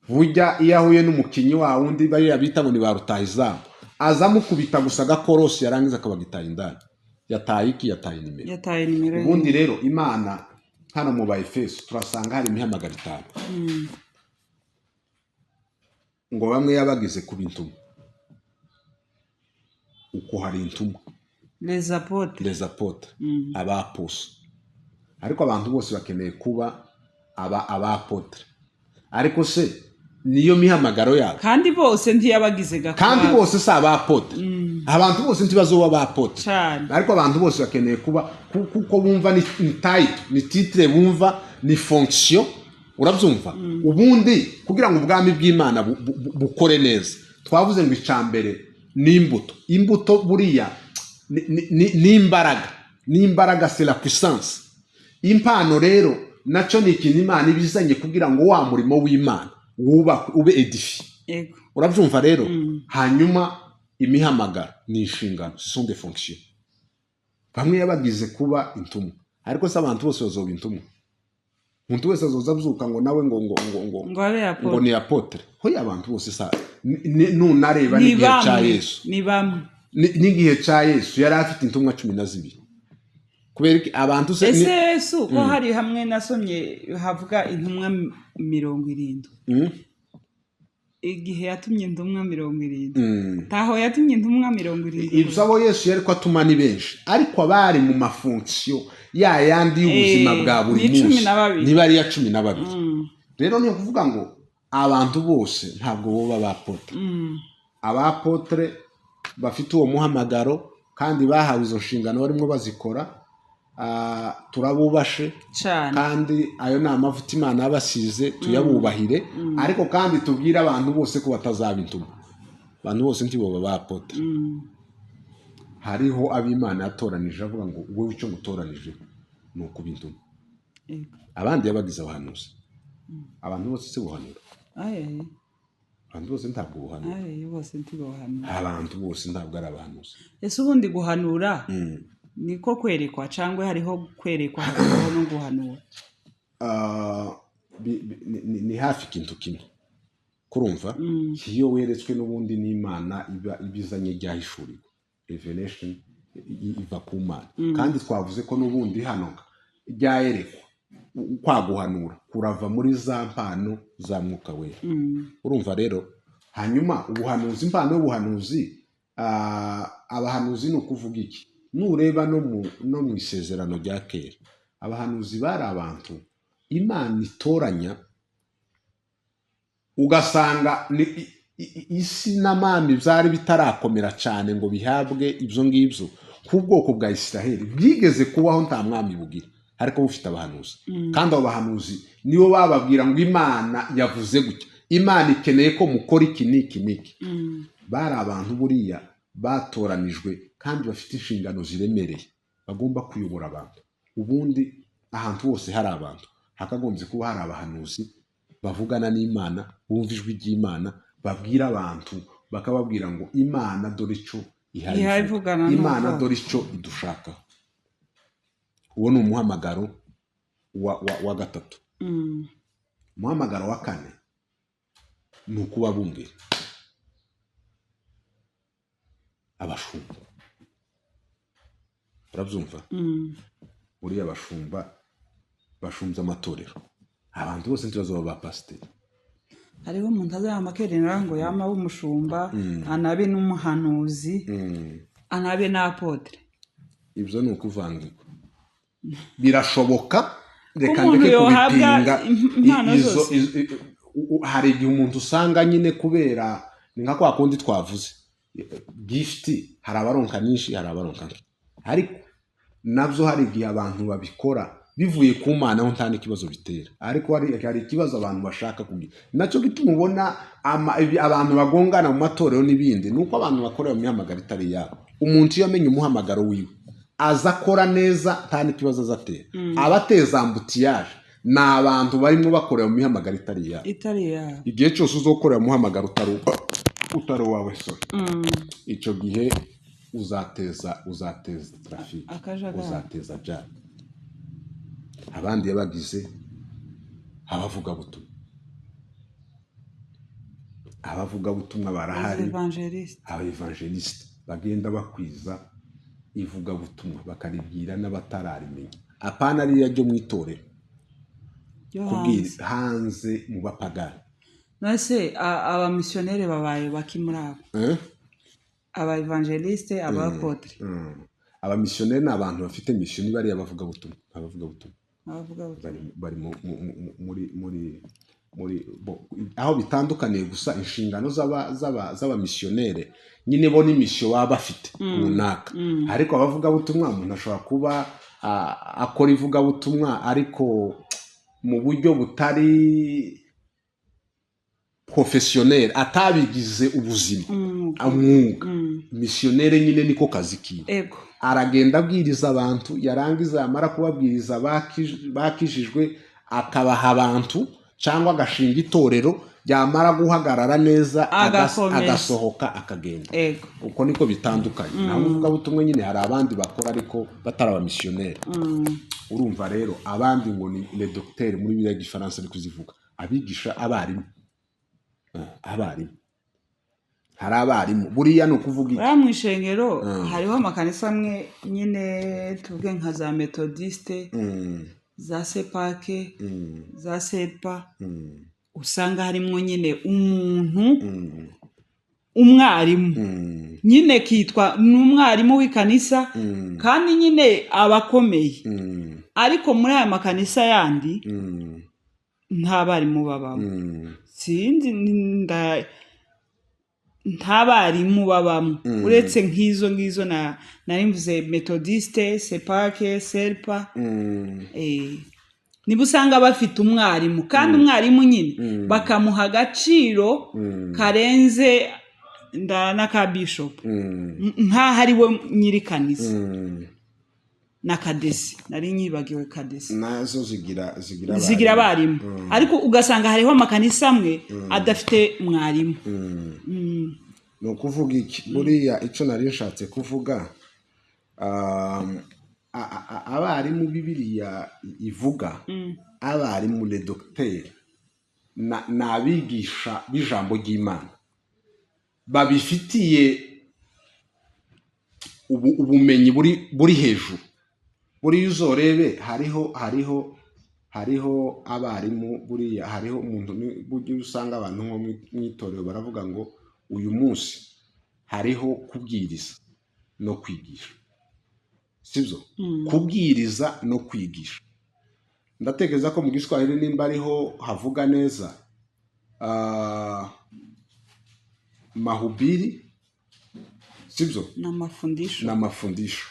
Burya iyo ahuye n'umukinnyi wa wundi bariya bita ngo ni ba rutahizamu, aza amukubita gusa agakorosi, yarangiza akabagitaye indani. Yataye iki? Yataye nimero. Yataye nimero. Ubundi rero Imana hano mu Baefeso turasanga hari imihamagaro itanu. Ngo bamwe yabagize kuba intumwa, uko hari intumwa, les apôtres, les apôtres, abaposo. Ariko abantu bose bakeneye kuba abapotre, ariko se niyo mihamagaro yabo? Kandi bose ntiyabagize gakwabo. Kandi bose si abapotre. Abantu bose ntibazoba abapotre. Ariko abantu bose bakeneye kuba, kuko bumva ni title, ni titre, bumva ni fonction. Urabyumva? Ubundi kugira ngo ubwami bw'Imana bukore neza, twavuze ngo icambere ni imbuto. Imbuto buriya ni imbaraga, ni imbaraga, c'est la puissance. Impano rero nacyo ni ikintu Imana ibizanye kugira ngo wa murimo w'Imana wubakwe, ube édifié. Urabyumva rero? Hanyuma imihamagaro ni inshingano, ce sont des fonctions. Bamwe yabagize kuba intumwa, ariko se abantu bose bazoba intumwa? Umuntu wese azoza abyuka ngo nawe ngo ngo ngo ngo ngo abe ngo apôtre? Ni apôtre? Hoya, abantu bose sa nunareba ni n'igihe cya bamwe Yesu, ni bamwe. N'igihe cya Yesu yari afite intumwa 12. Kubera iki abantu se Ese Yesu, ko hari hamwe nasomye havuga intumwa 70, igihe yatumye intumwa 70, taho yatumye intumwa 70? Ibyo abo Yesu yari ko atuma ni benshi, ariko abari mu ma fonction ya yandi y'ubuzima bwa buri ni cumi munsi na babiri. Niba ari iya 12. Rero ni ukuvuga ngo abantu bose ntabwo boba abapotre. Abapotre bafite uwo muhamagaro kandi bahawe izo nshingano, barimo bazikora, turabubashe cyane. Kandi ayo ni amavuta Imana yabasize, tuyabubahire. Ariko kandi tubwire abantu bose ko batazaba intumwa. Abantu bose ntiboba abapotre. Hariho ab'Imana yatoranije, avuga ngo wowe icyo ngutoranije ni ukuba intumwa. Abandi yabagize abahanuzi. Abantu bose si buhanura. Aye. Abantu bose ntabwo buhanura. Aye, bose ntibohanura. Abantu bose ntabwo ari abahanuzi. Ese ubundi guhanura niko kwerekwa, cyangwa hariho kwerekwa hariho no guhanura? Ah, ni hafi ikintu kimwe. Kurumva, iyo weretswe n'ubundi n'Imana, iba ibizanye ryahishurirwa, revelation iva ku Mana. Kandi twavuze ko n'ubundi hano ryayerekwa, kwa guhanura kurava muri za mpano za Mwuka Wera. Urumva rero, hanyuma ubuhanuzi, impano y'ubuhanuzi, abahanuzi ni ukuvuga iki? Nureba no mu Isezerano rya Kera, abahanuzi bari abantu Imana itoranya, ugasanga ni isi n'amami byari bitarakomera cyane ngo bihabwe ibyo ngibyo. Nk'ubwoko bwa Isiraheli bwigeze kubaho nta mwami bugira, ariko bufite abahanuzi. Kandi abo bahanuzi nibo bababwira ngo Imana yavuze gutya, Imana ikeneye ko mukora iki n'iki n'iki. Bari abantu buriya batoranijwe kandi bafite inshingano ziremereye, bagomba kuyobora abantu. Ubundi ahantu hose hari abantu hakagombye kuba hari abahanuzi bavugana n'Imana, bumva ijwi ry'Imana, babwira abantu, bakababwira ngo Imana dore icyo ihaye ihaye ivuga. Ivugana Imana n'ubwoko. dore icyo idushakaho. Uwo ni umuhamagaro wa gatatu. Umuhamagaro wa kane ni ukuba bumvira, abashumba. Urabyumva? Buriya abashumba bashumbye amatorero. Abantu bose ntibazoba ba pasiteri. Hariho umuntu azaba amakerenera ngo yama abe umushumba, anabe n'umuhanuzi, anabe n'apotre. Ibyo ni ukuvangirwa. Birashoboka, reka umuntu ndeke yohabwa kubipinga. Impano zose. Hari igihe umuntu usanga nyine kubera ni nka kwa kundi twavuze gift, hari abaronka nyinshi, hari abaronka nke. Ariko nabyo hari igihe abantu babikora bivuye ku Mana, aho nta n'ikibazo bitera. Ariko hari ikibazo abantu bashaka kugira, nacyo gituma ubona abantu bagongana mu matorero n'ibindi, ni uko abantu bakorera mu mihamagaro itari iyabo. Umuntu iyo amenye umuhamagaro wiwe, aza akora neza, nta n'ikibazo aza atera. Abateza embouteillage ni abantu barimo bakorera mu mihamagaro itari iyabo. Itari yabo. Igihe cyose uzokorera umuhamagaro utari uwawe, sorry, icyo gihe uzateza traffic. Akajagari. Uzateza jam. Abandi yabagize abavugabutumwa. Abavugabutumwa barahari. Evangeliste. Aba evangeliste bagenda bakwiza Ivugabutumwa bakaribwira n'abatararimenya, apana ririya ryo mu itorero, Ryo kubwira hanze. Hanze mu bapagani. None abamisiyoneri babaye baki muri abo? Eh? Aba évangéliste, aba apôtre? Abamisiyoneri ni abantu bafite mission, bariya bavugabutumwa, abavugabutumwa. Abavuga Bari bari muri aho bitandukaniye gusa, inshingano z'abamisiyoneri nyine bo ni mission baba bafite runaka, ariko abavugabutumwa, umuntu ashobora kuba akora ivugabutumwa ariko mu buryo butari professionnel, atabigize ubuzima, umwuga. Misiyoneri nyine niko kazi kiwe. Aragenda abwiriza abantu, yarangiza, yamara kubabwiriza bakijijwe, akabaha abantu cyangwa agashinga itorero, yamara guhagarara neza Agakomeza. agasohoka akagenda. Uko niko bitandukanye. Naho umuvugabutumwa nyine hari abandi bakora ariko batari abamisiyoneri. Urumva rero, abandi ngo ni le docteur, muri biriya gifaransa ari kuzivuga, abigisha, abarimu. Abarimu, hari abarimu buriya ni ukuvuga iki? Buriya mu ishengero hariho amakanisa amwe nyine, tuvuge nka za Méthodiste, za CEPAC, za SEPA, usanga harimo nyine umuntu umwarimu nyine, kitwa ni umwarimu w'ikanisa, kandi nyine aba akomeye. Ariko muri aya makanisa yandi nta barimu babamo. Sinzi, nta barimu babamo uretse nk'izo ngizo na nari mvuze, Méthodiste, CEPAC, SERPA. Niba usanga bafite umwarimu, kandi umwarimu nyine bakamuha agaciro karenze n'aka bishop, nk'aho ari we nyiri kanisa. Na kadesi, nari nyibagiwe kadesi. Nazo zigira Zigira abarimu, ariko ugasanga hariho amakanisa amwe adafite mwarimu. Ni ukuvuga iki? Buriya icyo nari nshatse kuvuga, abarimu Bibiliya ivuga, abarimu, le docteur, ni abigisha b'ijambo ry'Imana babifitiye ubumenyi buri hejuru. Buriya uzorebe, hariho abarimu, buriya hariho umuntu burya usanga abantu nko mu itorero baravuga ngo uyu munsi hariho kubwiriza no kwigisha, sibyo? Kubwiriza no kwigisha, ndatekereza ko mu Giswahili nimba ariho havuga neza, mahubiri, sibyo? N'amafundisho. N'amafundisho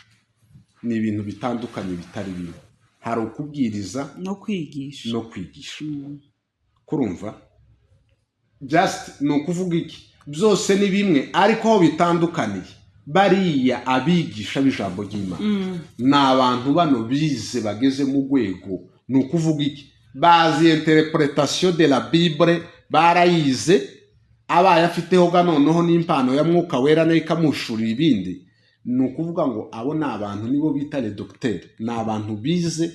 ni ibintu bitandukanye, bitari bimwe. Hari ukubwiriza no kwigisha. No kwigisha. Kurumva, just ni ukuvuga iki? Byose ni bimwe, ariko aho bitandukaniye, bariya abigisha b'ijambo ry'Imana ni abantu bano bize, bageze mu rwego, ni ukuvuga iki, bazi interpretation de la Bible, barayize. Abaye afiteho ga noneho n'impano ya Mwuka Wera, nayo ikamushurira ibindi. Ni ukuvuga ngo abo ni abantu, nibo bita le docteur, ni abantu bize,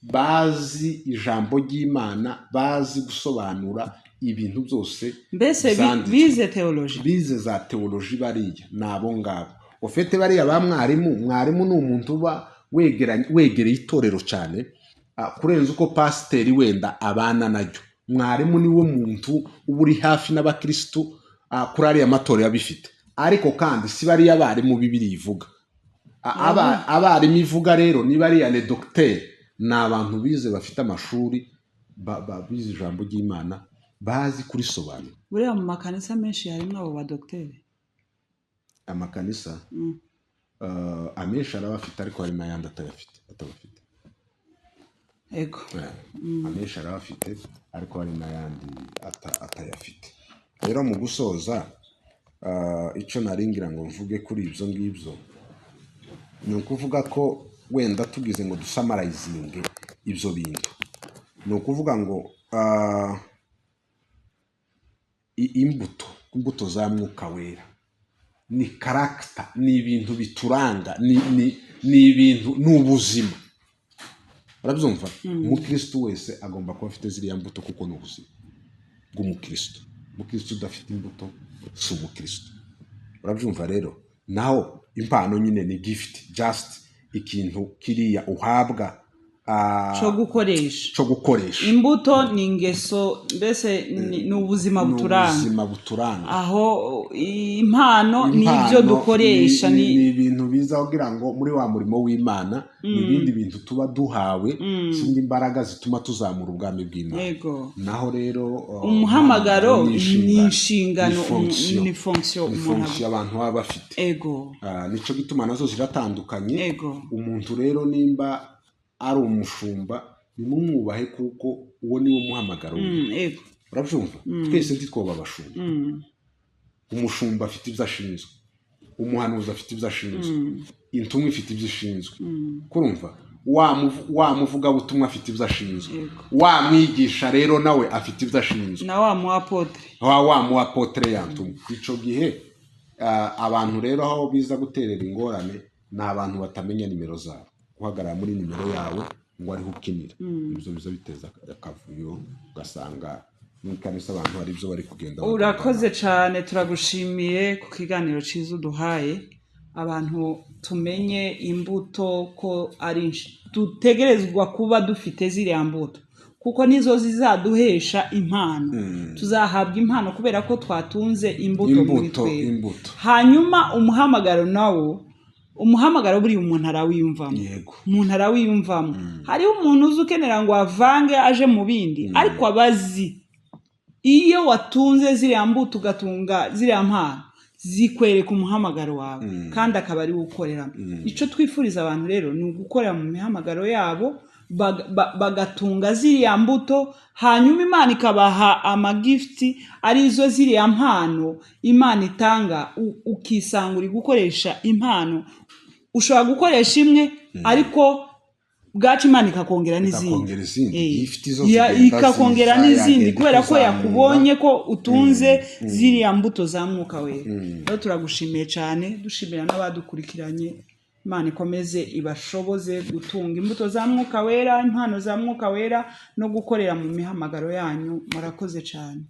bazi ijambo ry'Imana, bazi gusobanura ibintu byose Mbese zanditswe. Bize théologie. Bize za théologie, bariya ni abo ngabo ufite bariya ba mwarimu. Mwarimu ni umuntu uba wegereye itorero cyane, kurenza uko pasiteri wenda abana naryo. Mwarimu niwe muntu uba uri hafi n'abakirisitu, kuri ariya matorero abifite. Ariko kandi si bariya barimu Bibiliya ivuga. Abarimu ivuga rero ni bariya le docteur, ni abantu bize, bafite amashuri, bize ijambo ry'Imana, bazi kurisobanura. Buriya mu makanisa menshi harimo abo badogiteri? Amakanisa amenshi arabafite, ariko hari n'ayandi atayafite, atabafite. Amenshi arabafite, ariko hari n'ayandi atayafite. Rero mu gusoza, icyo naringira ngo mvuge kuri ibyo ngibyo ni ukuvuga ko wenda tugize ngo dusummarizinge ibyo bintu, ni ukuvuga ngo imbuto za Mwuka Wera ni caractère, ni ibintu bituranga, ni ibintu, ni ubuzima. Urabyumva? Umukristo wese agomba kuba afite ziriya mbuto, kuko ni ubuzima bw'umukristo. Umukristo udafite imbuto si umukristo. Urabyumva rero? Naho Impano nyine ni gift, just ikintu kiriya uhabwa cyo gukoresha. Cyo gukoresha. Imbuto ni ingeso, mbese ni ubuzima Ni buturanga. ubuzima buturanga. Aho impano ni ibyo Impano dukoresha. Ni ibintu biza kugira ngo muri wa murimo w'Imana, ni ibindi bintu tuba duhawe, zindi mbaraga zituma tuzamura ubwami bw'Imana. Naho rero Umuhamagaro ni ni inshingano, inshingano, ni fonction. Ni fonction Ni umuntu fonction abantu baba bafite. Nico gituma nazo ziratandukanye. Umuntu rero nimba ari umushumba, nimumwubahe kuko uwo niwo muhamagaro we. Urabyumva? Twese ntitwoba abashumba. Umushumba afite ibyo ashinzwe, umuhanuzi afite ibyo ashinzwe, intumwa ifite ibyo ishinzwe. Kurumva wa muvugabutumwa afite ibyo ashinzwe, wa mwigisha rero nawe afite ibyo ashinzwe, na wa mu apotre. Wa mu apotre ya ntumwa. Ico gihe abantu rero aho biza guterera ingorane ni abantu batamenya nimero zabo, guhagarara muri nimero yawe ngo ariho ukinira. Ibyo biza biteza akavuyo, ugasanga mu ikanisa abantu hari ibyo bari kugenda bagongana. Urakoze cyane, turagushimiye ku kiganiro cyiza uduhaye. Abantu tumenye imbuto ko ari dutegerezwa kuba dufite ziriya mbuto, kuko nizo zizaduhesha impano. Tuzahabwa impano kubera ko twatunze imbuto muri Imbuto, twebwe. imbuto. Hanyuma umuhamagaro nawo, umuhamagaro buriya umuntu arawiyumvamo. Umuntu arawiyumvamo. Hariho umuntu uzi ukenera ngo avange aje mu bindi, ariko abazi iyo watunze ziriya mbuto, ugatunga ziriya mpano, zikwereka umuhamagaro wawe, kandi akaba ari wo ukoreramo. Icyo twifuriza abantu rero ni ugukorera mu mihamagaro yabo, bagatunga ziriya mbuto, hanyuma Imana ikabaha amagifiti, arizo ziriya mpano Imana itanga, ukisanga uri gukoresha impano. Ushobora gukoresha imwe, ariko bwacu Imana ikakongera n'izindi. Ikakongera izindi. Gift zo zigenda Ikakongera ziza, n'izindi, yagenda kubera ko ikuzamura. yakubonye ko utunze ziriya mbuto za Mwuka Wera. Rero turagushimiye cyane, dushimira n'abadukurikiranye. Imana ikomeze ibashoboze gutunga imbuto za Mwuka Wera, impano za Mwuka Wera, no gukorera mu mihamagaro yanyu. Murakoze cyane.